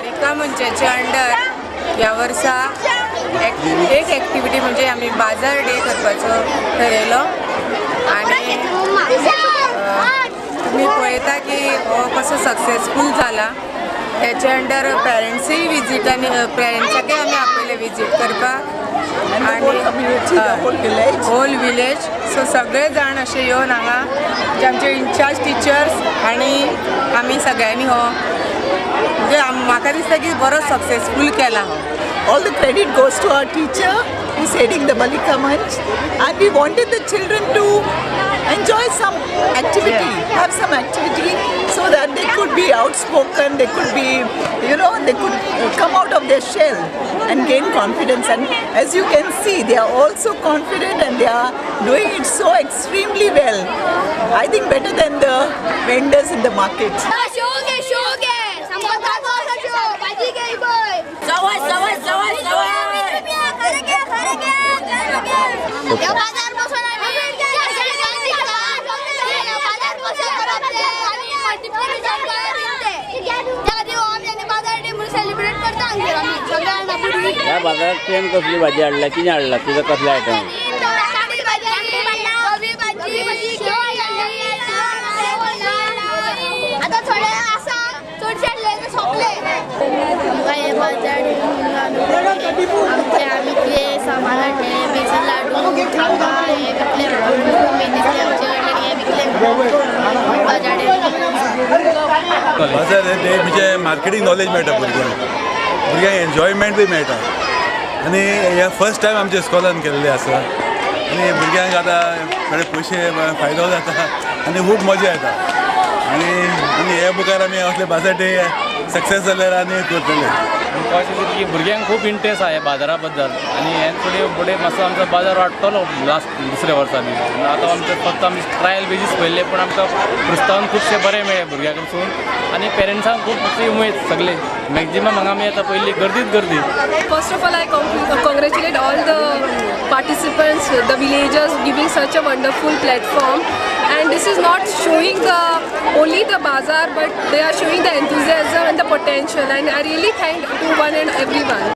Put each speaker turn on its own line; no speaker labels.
बालिका मंचाच्या अंडर ह्या वर्सा एक एक्टिविटी म्हणजे आमी बाजार डे करपाचो ठरयलो आनी तुमी पळयता की हो कसो सक्सेसफूल जाला. त्याच्या अंडर पेरंट्सूय विजीट आनी पेरंट्साकय आमी आपयले विजीट करपाक आनी होल विलेज. सो सगळे जाण अशे येवन हांगा जे आमचे इन्चार्ज टिचर्स आनी आमी सगळ्यांनी हो म्हणजे म्हाका दिसता की बरो सक्सेसफूल केला हो.
All the credit goes to our teacher who's heading the Balika Manch, and we wanted the children to enjoy some activity, have some activity so that they could be outspoken, they could be, you know, they could come out of their shell and gain confidence. And as you can see, they are also confident and they are doing it so extremely well. I think better than the vendors in the market.
ह्या बाजारात तुवें कसली भाजी हाडल्या, कितें हाडला, तुजो कसले आयटम?
आमी कितें सामान हाडलें, बेसन लाडू हे विकले, उमेद दिसली आमचे कडल्यान हे विकले बाजार.
बाजार हे म्हणजे मार्केटींग नॉलेज मेळटा भुरग्यांक, भुरग्यांक एन्जॉयमेंट बी मेळटा आनी हे फर्स्ट टायम आमच्या इस्कॉलान केल्लें आसा आनी भुरग्यांक आतां थोडे पयशे फायदो जाता आनी खूब मजा येता आनी आनी हे मुखार आमी असले बाजार डे सक्सेस जाल्यार आनी करतले.
अशें दिसता की भुरग्यांक खूब इंट्रस्ट आसा ह्या बाजारा बद्दल आनी हे फुडें फुडें मातसो आमचो बाजार वाडटलो लास्ट दुसऱ्या वर्सा बी. आतां आमचो फक्त आमी ट्रायल बेजीस पळयल्ले, पूण आमकां प्रोत्साहन खुबशें बरें मेळ्ळें भुरग्यां कडसून आनी पेरंट्सांक खूब मातशी उमेद सगळे मॅक्झिमम हांगा आमी येता पयली गर्दीच गर्दी.
First of all, I congratulate all the participants, the villagers, giving such a wonderful platform. And this is not showing only the bazaar, but they are showing the enthusiasm and the potential. And I really thank to one and everyone.